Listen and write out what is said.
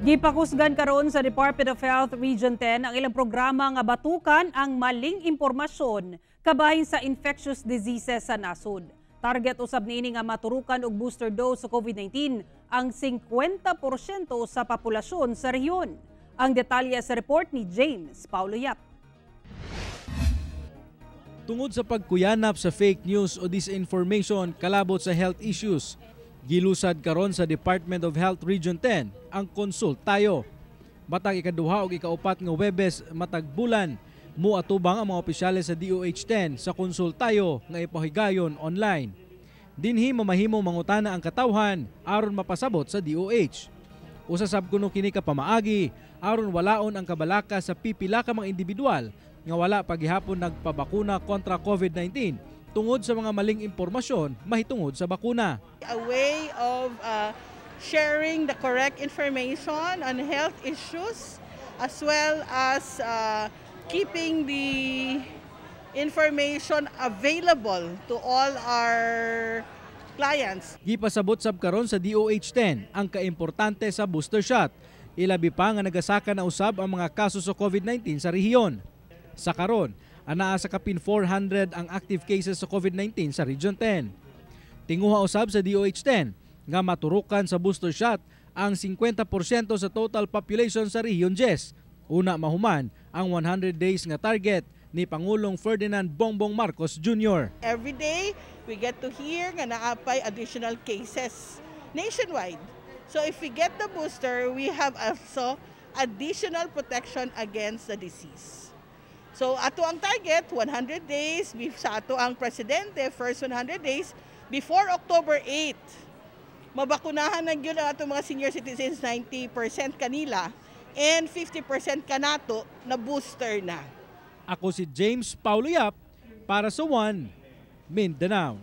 Gipakusgan karon sa Department of Health Region 10 ang ilang programa nga batukan ang maling impormasyon kabahin sa infectious diseases sa nasod. Target usab niini nga maturukan og booster dose sa COVID-19 ang 50% sa populasyon sa rehiyon. Ang detalye sa report ni James Paulo Yap. Tungod sa pagkuyanap sa fake news o disinformation kalabot sa health issues, gilusad karon sa Department of Health Region 10 ang Consult Tayo. Matag ikaduha ug ikaupat nga Webes matag bulan, muatubang ang mga opisyales sa DOH 10 sa Consult Tayo nga ipahigayon online. Dinhi mamahimo mangutana ang katawhan aron mapasabot sa DOH. Usa sab kuno kini ka pamaagi aron walaon ang kabalaka sa pipila ka mga individual nga wala pa gihapon nagpabakuna kontra COVID-19 tungod sa mga maling impormasyon mahitungod sa bakuna. A way of sharing the correct information on health issues as well as keeping the information available to all our clients. Gipasabot sab karon sa DOH 10 ang kaimportante sa booster shot. Ilabi pa nga nagasaka na usab ang mga kaso sa COVID-19 sa rehiyon. Sa karon, anaa sa kapin 400 ang active cases sa COVID-19 sa Region 10. Tinguha usab sa DOH 10 nga maturukan sa booster shot ang 50% sa total population sa Region 10. Una mahuman ang 100 days nga target ni Pangulong Ferdinand Bongbong Marcos Jr. Every day, we get to hear nga naapay additional cases nationwide. So if we get the booster, we have also additional protection against the disease. So ato ang target, 100 days, sa ato ang presidente, first 100 days, before October 8, mabakunahan na gyud ang atong mga senior citizens, 90% kanila, and 50% kanato na booster na. Ako si James Paulo Yap para sa One Mindanao.